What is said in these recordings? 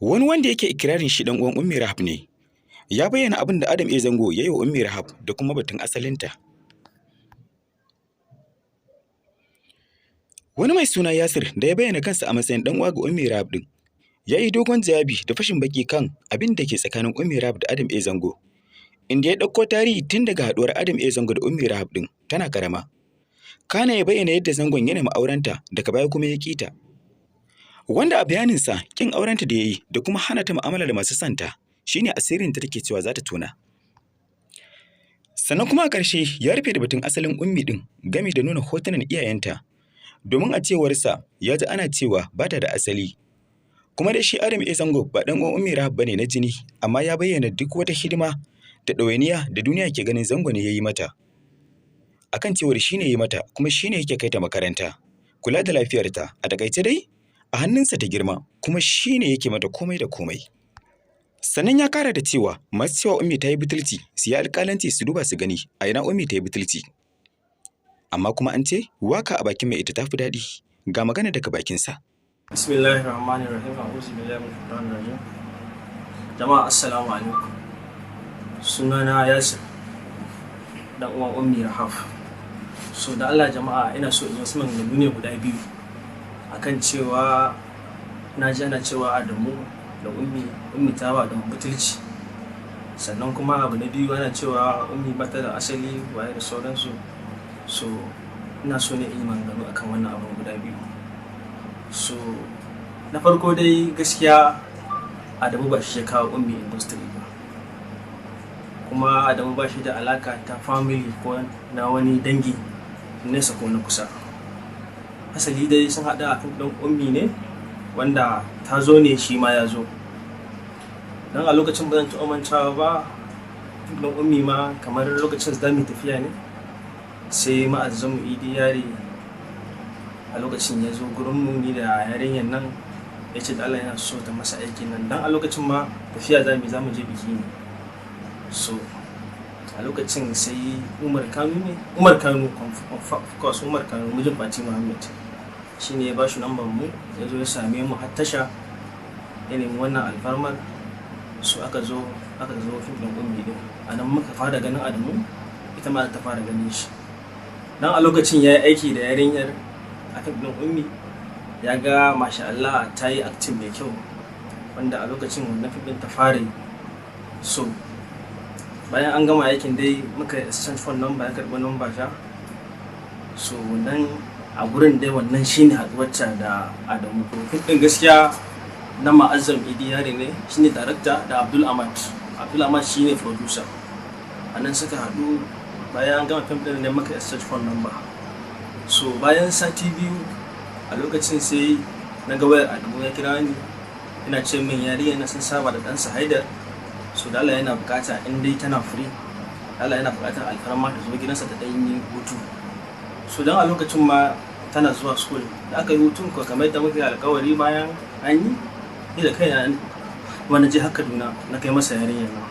Wani wanda yake ikirarin shi dan uwan Ummi Rahab ne, ya bayyana abin da Adam A. Zango ya yi wa Ummi Rahab da kuma batun asalinta. Wani mai suna Yasir da ya bayyana kansa a matsayin dan uwa ga Ummi Rahab din, ya yi dogon jawabi da fashin baki kan abin da ke tsakanin Ummi Rahab da Adam A. Zango, inda ya ɗauko tarihi tun daga haɗuwar Adam A. Zango da Ummi Rahab din tana karama. Kana ya bayyana yadda Zangon ya nemi aurenta daga baya kuma ya ƙi ta. Wanda a bayaninsa ƙin aurenta da ya yi da kuma hana ta mu'amala da masu santa shine asirin ta take cewa za ta tona. Sannan kuma a ƙarshe ya rufe da batun asalin Ummi ɗin gami da nuna hotunan iyayenta domin a cewarsa ya ji ana cewa ba ta da asali. Kuma dai shi Adam A. Zango ba ɗan uwan Ummi Rahab bane na jini, amma ya bayyana duk wata hidima da ɗawainiya da duniya ke ganin Zango ne ya yi mata. Akan cewar shi ne ya yi mata kuma shi ne yake kai ta makaranta, kula da lafiyarta, a takaice dai a hannunsa ta girma kuma shi ne yake mata komai da komai. Sannan ya kara da cewa masu cewa Ummi ta yi butulci su yi alƙalanci su duba su gani a ina Ummi ta yi butulci. Amma kuma an ce waka a bakin mai ita ta fi daɗi, ga magana daga bakinsa. Bismillahir Rahmanir Rahim. A'udhu billahi minash shaitanir rajim. Jama'a assalamu alaikum. Sunana Yasir, dan uwan Ummi Rahab. So da Allah jama'a ina so in yi wasu maganganu ne guda biyu akan cewa na ji ana cewa Adamu da Ummi ta ba Adamu butulci. Sannan kuma abu na biyu ana cewa Ummi ba ta da asali waye da sauransu. So ina so ne in yi maganganu akan wannan abun guda biyu. So na farko dai gaskiya Adamu ba shi ya kawo Ummi industry ba. Kuma Adamu ba shi da alaka ta family ko na wani dangi nesa ko na kusa. Asali dai sun haɗu a kan ɗan Ummi ne wanda ta zo ne shi ma ya zo. Don a lokacin ba zan taɓa mantawa ba, ɗan Ummi ma kamar lokacin za mu tafiya ne sai Ma'azzamu Idi Yari a lokacin ya zo gurinmu ni da yarinyar nan ya ce da Allah yana so ta masa aikin nan. Don a lokacin ma tafiya za mu je biki ne. So a lokacin sai Umar Kanu ne, Umar Kanu of course Umar Kanu mijin Fati Muhammad shi ne ya ba shi lambar mu, ya zo ya same mu har tasha ya nemi wannan alfarmar. So aka zo fim ɗin Ummi ɗin. A nan muka fara ganin Adamu, ita ma ta fara ganin shi. Don a lokacin ya yi aiki da yarinyar a fim ɗin Ummi, ya ga masha Allah ta yi acting mai kyau wanda a lokacin wannan fim ɗin ta fara yi. So bayan an gama aikin dai muka exchange phone number, ya karɓi number ta. So nan a gurin dai wannan shine haɗuwarta da Adamu. Fim ɗin gaskiya na Ma'azzam Idi Yari ne, shine director, da Abdul Ahmad. Abdul Ahmad shine producer. A nan suka haɗu. Bayan an gama fim ɗin ne muka exchange phone number. So bayan sati biyu a lokacin sai na ga wayar Adamu ya kira ni, yana ce min yarinya na sun saba da ɗansa Haidar. So da Allah yana bukata in dai tana free, Allah yana bukatar alfarma ta zo gidansa ta ɗan yi hutu. So don a lokacin ma tana zuwa school, da aka yi hutun ko kamar yadda muka yi alkawari bayan an yi, ni da kaina wani je har Kaduna na kai masa yarinyar nan.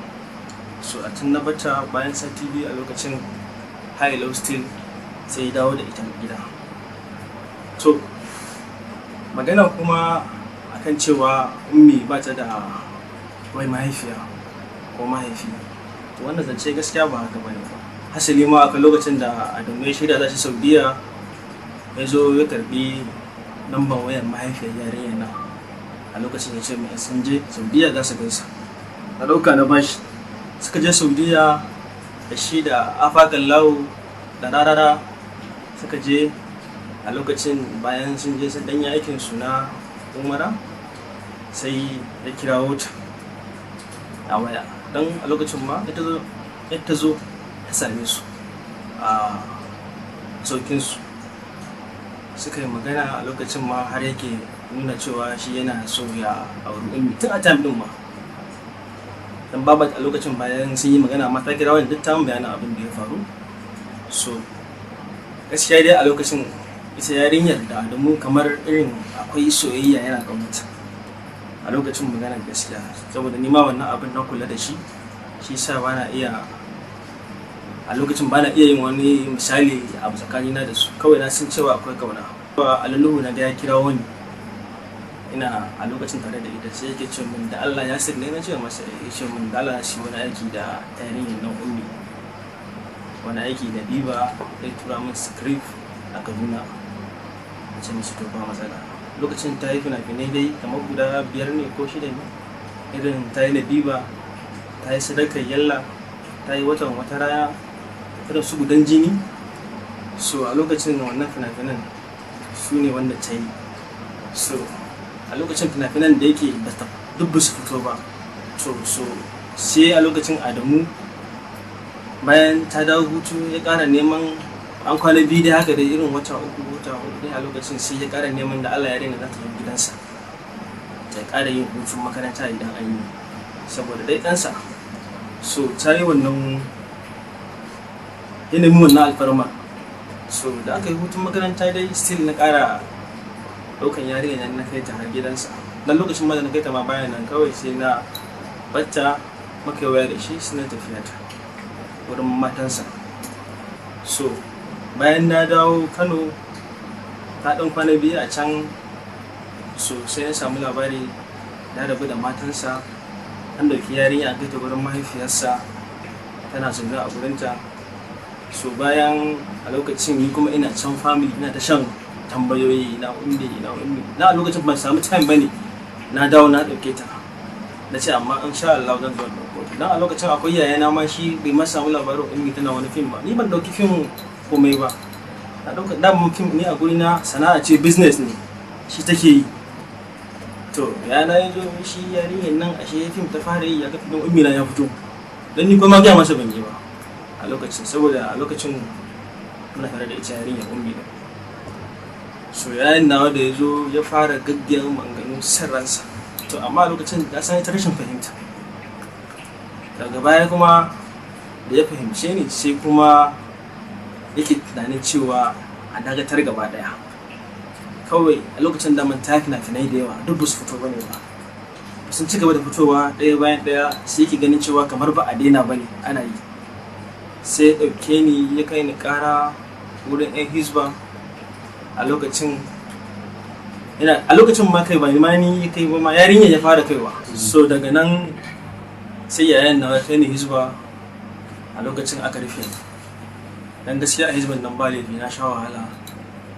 So a tun na bata bayan sati biyu a lokacin high low still sai ya dawo da ita gida. To magana kuma akan cewa Ummi ba ta da wai mahaifiya ko mahaifi, to wannan zance gaskiya ba haka bane ba. Hasali ma akwai lokacin da Adamu ya shirya za shi Saudiya, ya zo ya karbi lambar wayar mahaifiyar yarinyar nan. A lokacin ya ce mai sun je Saudiya za su gaisa. Na ɗauka na bashi. Suka je Saudiya da shi da Afakan Lawo da Rarara suka je. A lokacin bayan sun je sun ɗanyi aikin su na umara, sai ya kirawo ta a waya. Don a lokacin ma ita zo ta same su a saukinsu, suka yi magana. A lokacin ma har yake nuna cewa shi yana so ya auri Ummi tun a time din ma. Dan baba a lokacin bayan sun yi magana ma ta kira wani duk ta bayanin abin da ya faru. So gaskiya dai a lokacin ita yarinyar da Adamu kamar irin akwai soyayya, yana ƙaunata a lokacin, maganar gaskiya, saboda ni ma wannan abin na kula da shi, shi sa bana iya a lokacin bana iya yin wani misali abu tsakanina da su. Kawai na san cewa akwai kauna. Alaluhu na ga ya kira wani Ina a lokacin tare da ita, sai yake ce min, "Da Allah Yasir ne?" Na ce masa, ya ce min da Allah shi wani aiki da yarinyar nan Ummi, wani aiki da Biba, ya tura min script a Kaduna. Na ce mishi, "To, ba matsala." Lokacin ta yi fina-finai dai kamar guda biyar ne ko shida ne, irin ta yi Labiba, ta yi Sadakar Yalla, ta yi Watan Wata Rana, irin su Gudan Jini. So a lokacin wannan fina-finan su ne wanda ta yi. So a lokacin fina-finan da yake duk ba su fito ba. To, so sai a lokacin Adamu, bayan ta dawo hutu, ya ƙara neman, an kwana biyu dai haka dai, irin wata 3, wata 4 dai, a lokacin sai ya ƙara neman da Allah yarinya za ta zo gidansa ta ƙara yin hutun makaranta idan an yi, saboda dai ɗansa. So ta yi wannan, ya nemi wannan alfarma. So da aka yi hutun makaranta dai, still na ƙara ɗaukan yarinya nan na kai ta har gidansa. Dan lokacin ma da na kai ta ma bayan nan, kawai sai na batta, muka yi waya da shi, sai na tafiya ta wurin matansa. So bayan na dawo Kano, ta ɗan kwana biyu a can. So sai na samu labari ya rabu da matansa, an dauki yarinya an kai ta gurin mahaifiyarsa, tana zaune a gurinta. So bayan a lokacin ni kuma ina can family, ina ta shan tambayoyi, "Ina Ummi? Ina Ummi?" Na a lokacin ban samu time bane na dawo na dauke ta. Na ce, amma in sha Allah zan zo dauko ta. Dan a lokacin akwai yayana ma, shi bai ma samu labarin Ummi tana wani fim ba. Ni ban dauki fim komai ba, na dauka damun fim ne a guri na sana'a ce, business ne shi take yi. To, yana ya zo shi, yarinyar nan ashe fim ta fara yi, ya ga fim Ummi na ya fito. Dan ni kuma gaya masa ban yi ba a lokacin, saboda a lokacin muna tare da ita yarinyar Ummi da. So yayin nawa da ya zo ya fara gaggiyar maganganu san ransa. To, amma a lokacin da san ita rashin fahimta, daga baya kuma da ya fahimce ni, sai kuma yake tunanin cewa a dagatar gaba daya kawai. A lokacin da man ta fina-finai da yawa duk ba su fito bane ba, sun ci gaba da fitowa ɗaya bayan ɗaya. Sai yake ganin cewa kamar ba a daina ba ne, ana yi. Sai ya ɗauke ni ya kai ni ƙara wurin 'yan Hisba. A lokacin ina, a lokacin ma kai ba ma ni ya kai ba ma, yarinya ya fara kaiwa. So daga nan sai yayan na kai ni Hisba. A lokacin aka rufe ni. Dan gaskiya a Hisban nan ba laifi na sha wahala,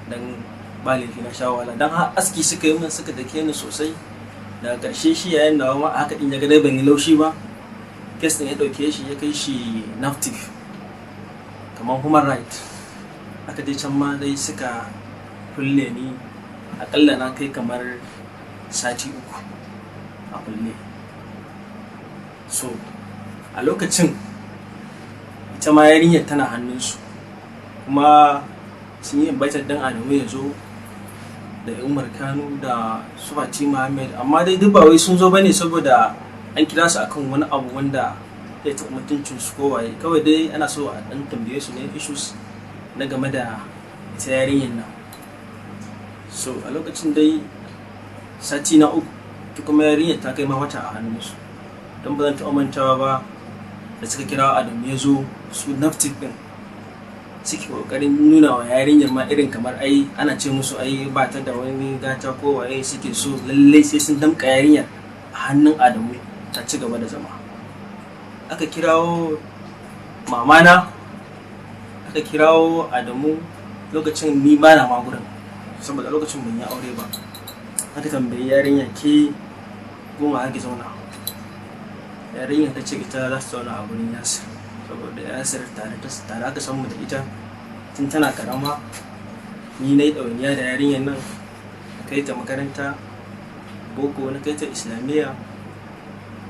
dan ba laifi na sha wahala, dan har aski suka yi min, suka dake ni sosai. Daga ƙarshe shi yayan nawa ma a haka din ya ga dai ban yi laushi ba, case din ya ɗauke shi ya kai shi NAPTIP, kamar human right. Aka je can ma dai suka kulle ni, akalla na kai kamar sati 3 a kulle. So a lokacin ita ma yarinyar tana hannunsu, kuma sun yi invited dan Adamu ya zo da Umar Kanu da su Fati Muhammad. Amma dai duk ba wai sun zo bane saboda an kira su akan wani abu wanda ya taɓa mutuncin su ko waye. Kawai dai ana so a dan tambaye su ne issues na game da ita yarinyar nan. So a lokacin dai sati na uku, ta kuma yarinyar ta kai ma wata a hannunsu. Don ba zan taɓa mantawa ba da suka kira Adamu ya zo, su NAPTIP din suke kokarin nuna wa yarinyar ma irin kamar ai ana ce musu ai ba ta da wani gata ko waye, suke so lallai sai sun damka yarinyar a hannun Adamu ta ci gaba da zama. Aka kirawo mamana, aka kirawo Adamu. Lokacin ni ba na ma gurin, saboda lokacin ban yi aure ba. Aka tambayi yarinya, "Ke goma ake zauna?" Yarinya ta ce ita za su zauna a gurin Yasir, saboda Yasir tare tare aka san mu da ita tun tana karama. Ni na yi ɗawainiya da yarinyar nan, na kai ta makaranta boko, na kai ta islamiyya,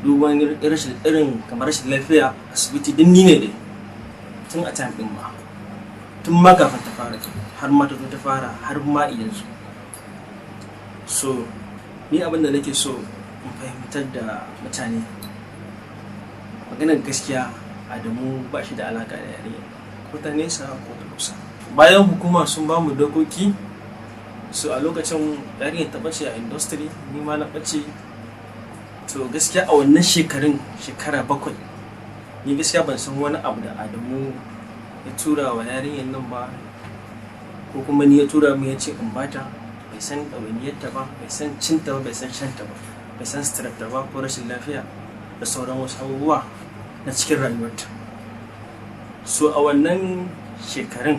duban rashin irin kamar rashin lafiya, asibiti, duk ni ne dai tun a time ɗin ma, tun ma kafin ta fara, har ma ta zo ta fara, har ma yanzu. So ni abin da nake so in fahimtar da mutane, maganar gaskiya, Adamu ba shi da alaka da yarinya, ko ta nesa ko ta kusa. Bayan hukuma sun ba mu dokoki. So a lokacin yarinyar ta bace a industry, ni ma na bace. To, gaskiya a wannan shekarun, shekara 7, ni gaskiya ban san wani abu da Adamu ya tura wa yarinyar nan ba, ko kuma ni ya tura mu ya ce in bata. Ban Bai san ɗawainiyarta ba, bai san cinta ba, bai san shanta ba, bai san suturarta ba ko rashin lafiya da sauran wasu abubuwa na cikin rayuwarta. So a wannan shekarun,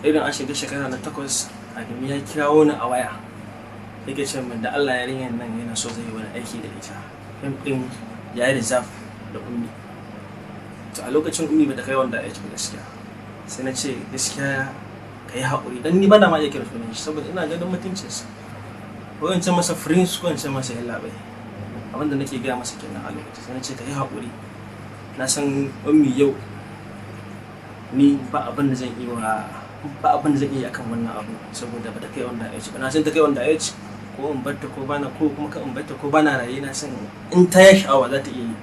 irin an shiga shekara na 8, Adamu ya kirawo ni a waya, yake ce min da Allah yarinyar nan yana so zai yi wani aiki da ita, fim ɗin ya yi reserve da Ummi. To a lokacin Ummi bata kai wanda ya ci ba gaskiya. Sai na ce gaskiya ka yi haƙuri, dan ni bana ma iya kira sunan shi saboda ina ganin mutuncinsa, ko in ce masa prince ko in ce masa yallaɓai, abinda nake gaya masa kenan a lokacin. Sai na ce ka yi haƙuri, na san Ummi yau ni ba abin da zan iya ba abin da zan iya akan wannan abu saboda ba ta kai wanda ya ci ba. Na san ta kai wanda ya ci, ko in barta ko bana, ko kuma ka in barta ko bana raye, na san in ta yi sha'awa za ta iya yi.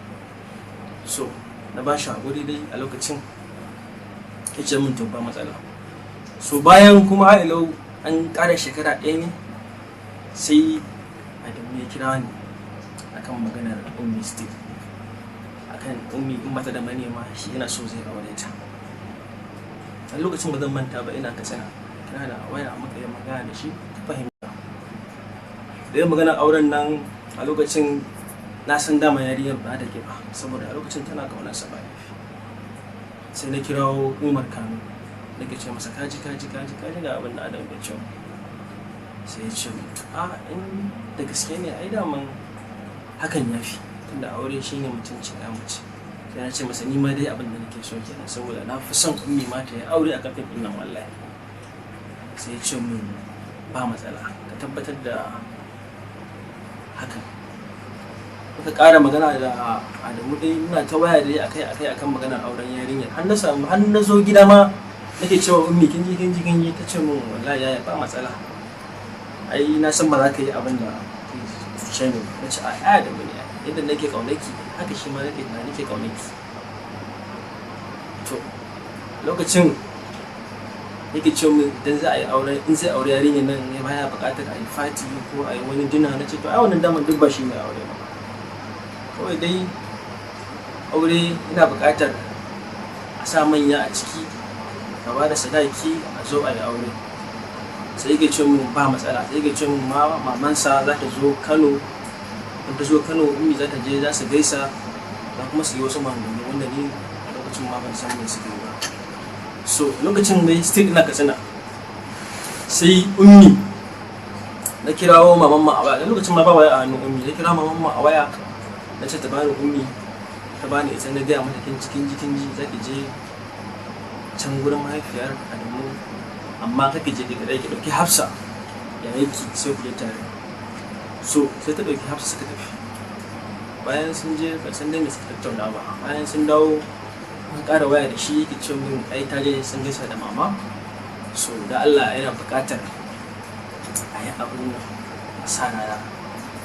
So na ba shi haƙuri dai a lokacin, ya ce min to ba matsala. So bayan kuma har ilau an ƙara shekara 1 ne, sai Adamu ya kira ni akan maganar Ummi still, akan Ummi in bata da manema shi yana so zai aure ta. A lokacin ba zan manta ba, ina Katsina, kira da waya muka yi magana da shi ta fahimta da yin maganar auren nan. A lokacin na san dama yarinyar ba ta ke ba, saboda a lokacin tana ƙaunarsa ba laifi. Sai na kirawo Umar Kano, nake ce masa kaji kaji kaji kaji ga abin da Adam ya ce. Sai ya ce a in da gaske ne ai daman hakan ya fi, tunda aure shine mutuncin ya mace. Sai na ce masa ni ma dai abin da nake so kenan, saboda na fi son Ummi ma ta yi aure a kafin ɗin nan wallahi. Sai ya ce min ba matsala, ka tabbatar da hakan. Muka ƙara magana da Adamu dai, muna ta waya dai akai akai akan maganar auren yarinyar, har na samu har na zo gida ma nake cewa Ummi kin ji kin ji kin ji, ta ce min wallahi yaya ba matsala, ai na san ba za ka yi abin da cuce ni. Na ce ai Adamu ne, yadda nake ƙaunarki haka shi ma nake nake ƙaunarki. To lokacin yake ce min idan za a yi aure, in zai aure yarinyar nan ya baya buƙatar a yi fati ko a yi wani dinner. Na ce to ai wannan daman duk ba shi ne aure ba, kawai dai aure ina buƙatar a sa manya a ciki, ka ba da sadaki, a zo a yi aure. Sai yake ce min ba matsala. Sai yake ce min mamansa za ta zo Kano, in ta zo Kano Ummi za ta je, za su gaisa, za kuma su yi wasu maganganu wanda ni a lokacin ma ban san me suke yi ba. So lokacin dai still ina Katsina, sai Ummi na kirawo maman ma a waya. Lokacin ma ba waya a hannun Ummi. Na kira maman ma a waya, na ce ta bani Ummi, ta bani ita. Na gaya mata kin ji kin ji kin ji, za ki je can gurin mahaifiyar Adamu, amma kake je ki kadai, ki dauki Hafsa yayarki sai ku je tare. So sai ta dauki Hafsa suka tafi. Bayan sun je, ban san dai me suka tattauna ba. Bayan sun dawo mun ƙara waya da shi, yake ce min ai ta je sun gaisa da mama, so da Allah yana buƙatar a yi abin nan a sa rana.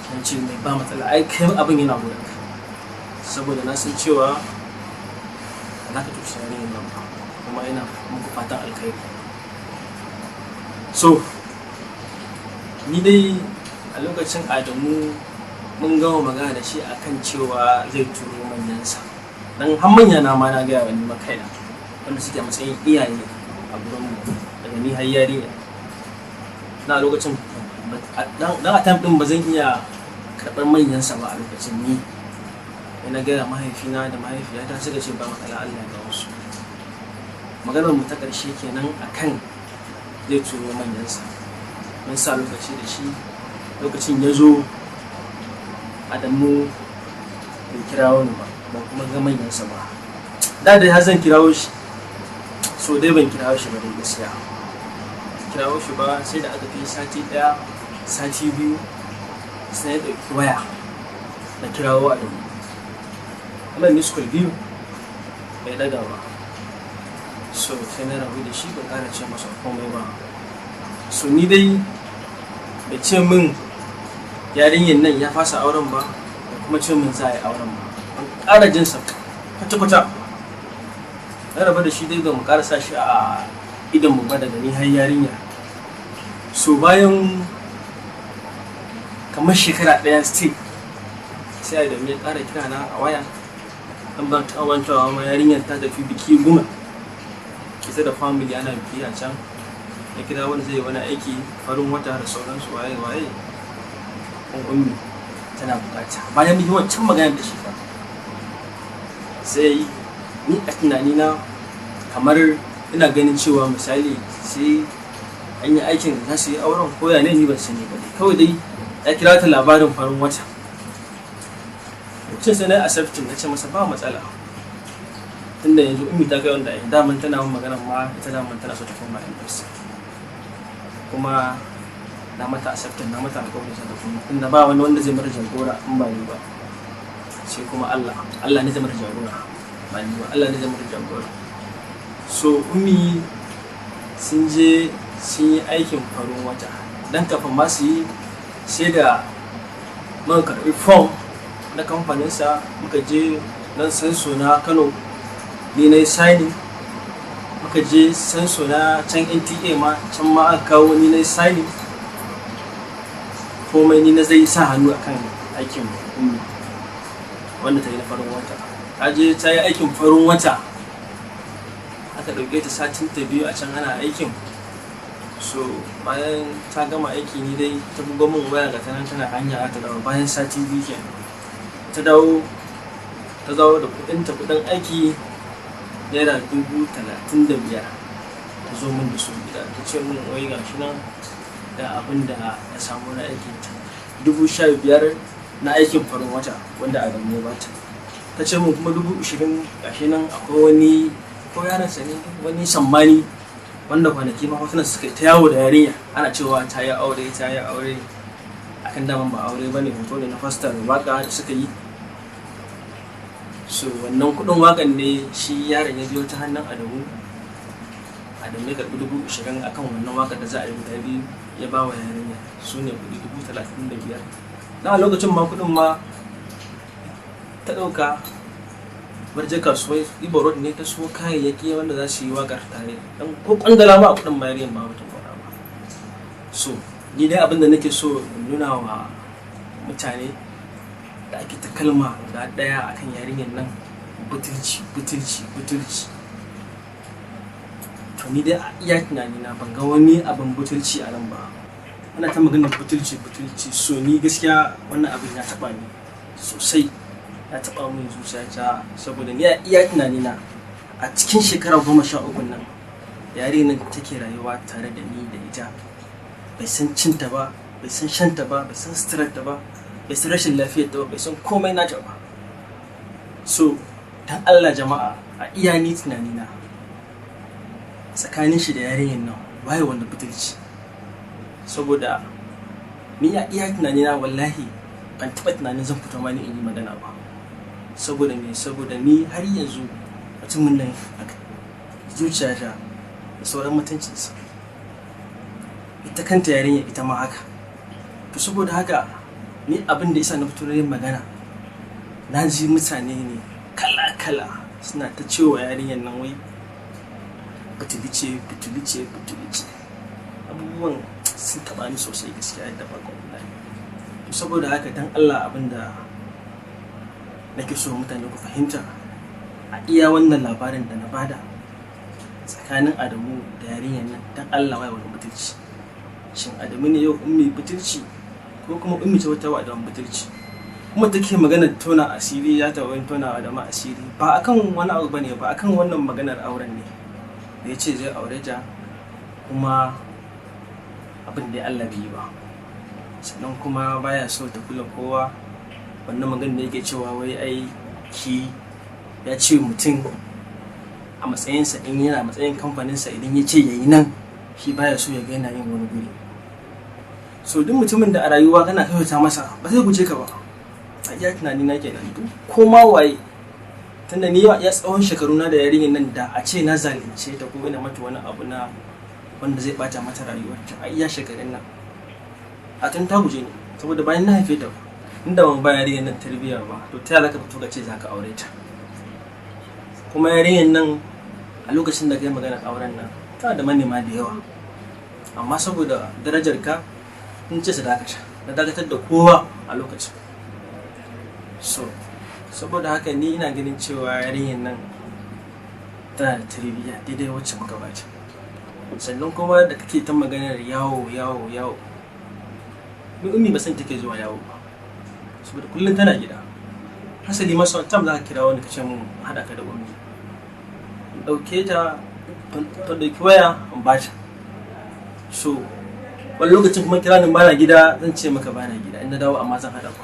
Na ce mai ba matsala, ai kai abin yana gurin ka, saboda na san cewa ba za ka cuci yarinyar nan ba, kuma ina muku fatan alkhairi. So ni dai a lokacin Adamu mun gama magana da shi akan cewa zai turo manyansa, dan har manya na ma na gaya wa ni ma kaina, wanda suke a matsayin iyaye a gurin mu daga ni har yarinya na lokacin. Dan a time din ba zan iya karɓar manyansa ba a lokacin. Ni sai na gaya mahaifina da mahaifiyata, suka ce ba matsala, Allah ya kawo su. Maganar mu ta ƙarshe kenan akan zai turo manyansa. Mun sa lokaci da shi. Lokacin ya zo, Adamu bai kirawo ni ba, ban kuma ga manyansa ba. Da dai har zan kirawo shi, so dai ban kirawo shi ba dai gaskiya, kirawo shi ba. Sai da aka kai sati 1, sati 2, sai ya ɗauki waya na kirawo Adamu, amma miss call 2 bai ɗaga ba. So sai na rabu da shi, ban ƙara ce masa komai ba. So ni dai bai ce min yarinyar nan ya fasa auren ba, da kuma ce min za a yi auren ba. Ban ƙara jinsa kwata-kwata. Na rabu da shi dai, ba mu ƙara sa shi a idon mu ba daga ni har yarinya. So bayan kamar shekara 1 still, sai Adamu ya ƙara kira na a waya. An ban taɓa mantawa ma, yarinyar ta tafi biki guma ita da family, ana biki a can. Ya kira wani zai yi wani aiki farin wata da sauransu waye waye. Ummi tana bukata. Bayan mun yi wancan maganar da shi fa, sai ni a tunanina kamar ina ganin cewa misali sai an yi aikin za su yi auren ko ya ne, ni ban sani ba dai. Kawai dai ya kira ta labarin farin wata. Lokacin sai na yi accepting, na ce masa ba matsala. Tunda yanzu Ummi ta kai wanda ai daman tana mun magana ma ita daman tana so ta koma MS. Kuma na mata accepting, na mata alƙawarin sa da kuma tunda ba wani wanda zai mata jagora in ba ni ba. Sai kuma Allah, Allah ne zai mata jagora ba ni ba, Allah ne zai mata jagora. So Ummi sun je sun yi aikin farin wata. Dan kafin ma su yi sai da muka karɓi form na kamfaninsa, muka je nan Sanso na Kano, ni na yi signing. Muka je Sanso na can NTA ma, can ma aka kawo ni na yi signing. Komai ni na zai sa hannu akan aikin Ummi wanda ta yi na farin wata. Ta je ta yi aikin farin wata, aka ɗauke ta satin ta 2 a can ana aikin. So bayan ta gama aiki ni dai ta bugo min waya ga ta nan tana hanya ta dawo bayan sati 2 kenan. Ta dawo, ta dawo da kuɗin ta, kuɗin aiki naira 35,000. Ta zo min da su gida, ta ce min wai ga shi nan da abin da na samu na aikin ta. 15,000 na aikin farin wata wanda Adamu ya bata. Ta ce min kuma 20,000 ga shi nan akwai wani ko yaronsa ne wani Sammani wanda kwanaki ma hotunan suka yi ta yawo da yarinya ana cewa ta yi aure, ta yi aure. Akan daman ba aure ba ne, hoto ne na fastar waka da suka yi. So wannan kuɗin waƙan ne shi yaron ya biyo ta hannun Adamu. Adamu ya karɓi 20,000 akan wannan waƙar da za a yi guda 2 ya ba wa yarinya. Su ne kuɗi 35,000. Na a lokacin ma kuɗin ma ta ɗauka bar je kasuwar Ibo Road ne ta siyo kayayyaki wanda za su yi waƙar tare. Dan ko ƙwandala ma a kuɗin ma yarinyar ma bata mora ba. So ni dai abin da nake so in nuna wa mutane da ake ta kalma guda ɗaya akan yarinyar nan, butulci, butulci, butulci. To ni dai a iya tunanina ban ga wani abin butulci a nan ba. Ana ta maganar butulci, butulci. So ni gaskiya wannan abin ya taɓa ni sosai. Ya taɓa min zuciyata saboda ni a iya tunanina a cikin shekara 13 nan yarinyar nan take rayuwa tare da ni da ita. Bai san cinta ba, bai san shanta ba, bai san suturarta ba, bai san rashin lafiyarta ba, bai san komai nata ba. So dan Allah jama'a, a iya ni tunanina tsakanin shi da yarinyar nan waye wanda butulci? Saboda ni a iya tunanina wallahi ban taɓa tunanin zan fito ma ni in yi magana ba. Saboda me? Saboda ni har yanzu mutumin nan a zuciyata da sauran mutuncinsa. Ita kanta yarinyar ita ma haka. To saboda haka ni abin da ya sa na fito na yin magana, na ji mutane ne kala kala suna ta cewa yarinyar nan wai butulce, butulce, butulce. Abubuwan sun taɓa ni sosai gaskiya yadda ba ku wallahi. To saboda haka dan Allah abin da nake so mutane ku fahimta a iya wannan labarin da na bada tsakanin Adamu da yarinyar nan, dan Allah waye wani butulci? Shin Adamu ne yau Ummi butulci ko kuma Ummi ce wata wa Adamu butulci? Kuma take maganar tona asiri, ya ta wani tona Adamu asiri ba akan wani abu bane ba, akan wannan maganar auren ne da ya ce zai aure ta, kuma abin da Allah bai yi ba. Sannan kuma baya so ta kula kowa. Wannan maganar da yake cewa wai ai shi ya ce mutum a matsayinsa in yana matsayin kamfaninsa idan ya ce ya yi nan shi baya so ya ga yana yin wani guri. So duk mutumin da a rayuwa kana kyautata masa ba zai guje ka ba. A iya tunani na kenan, duk ko ma waye. Tunda ni ya tsawon shekaru na da yarinyar nan da a ce na zalunce ta ko ina mata wani abu na wanda zai bata mata rayuwarta a iya shekarun nan, a tun ta guje ni. Saboda bayan na haife ta ba, inda ban ba yarinyar nan tarbiyya ba, to ta yaya zaka fito ka ce za ka aure ta? Kuma yarinyar nan a lokacin da kai maganar auren nan tana da manema da yawa, amma saboda darajar ka in ce su dakata, na dakatar da kowa a lokacin. So saboda haka ni ina ganin cewa yarinyar nan tana da tarbiyya daidai wacce muka bata. Sannan kuma da kake ta maganar yawo yawo yawo, ni Ummi ba san take zuwa yawo ba, saboda kullum tana gida. Hasali ma tam za ka kira wani ka ce mun haɗa ka da Ummi, in ɗauke ta, ta ɗauki waya in ba ta. So wani lokacin kuma kira ni bana gida, zan ce maka bana gida, in na dawo amma zan haɗa ku.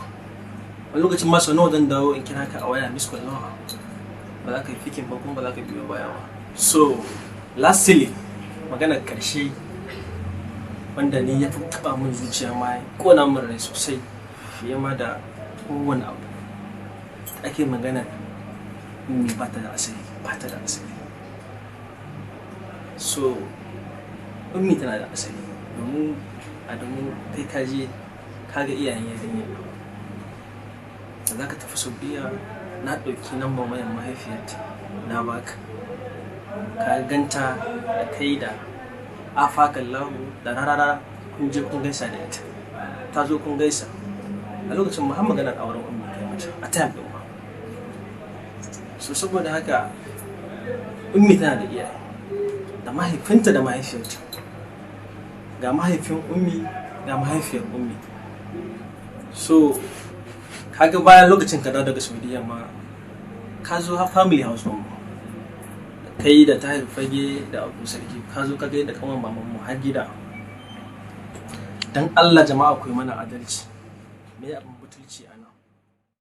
Wani lokacin ma sau nawa zan dawo in kira ka a waya, miss call nawa, ba za ka yi picking ba, kuma ba za ka biyo baya ba. So lastly, maganar karshe wanda ni ya fi taɓa min zuciya ma, ya ƙona min rai sosai fiye ma da kowane abu ake magana, Ummi ba ta da asali, ba ta da asali. So Ummi tana da asali, domin kai ka je ka ga iyayen yarinyar nan. Da za ka tafi Saudiya, na ɗauki namban wayan mahaifiyarta na baka, ka ganta da kai da Afakallahu da Rarara, kun je kun gaisa da ita, ta zo kun gaisa. A lokacin ma har maganar auren Ummi kai mata a time ɗin ma. So saboda haka Ummi tana da iyaye, da mahaifinta da mahaifiyarta. Ga mahaifin Ummi, ga mahaifiyar Ummi. So kaga bayan lokacin ka dawo daga Saudiya ma, ka zo har family house mu, kai da Tahir Fage da Abu Sarki, ka zo ka ga da kanwan maman mu har gida. Dan Allah jama'a, ku yi mana adalci. Me abin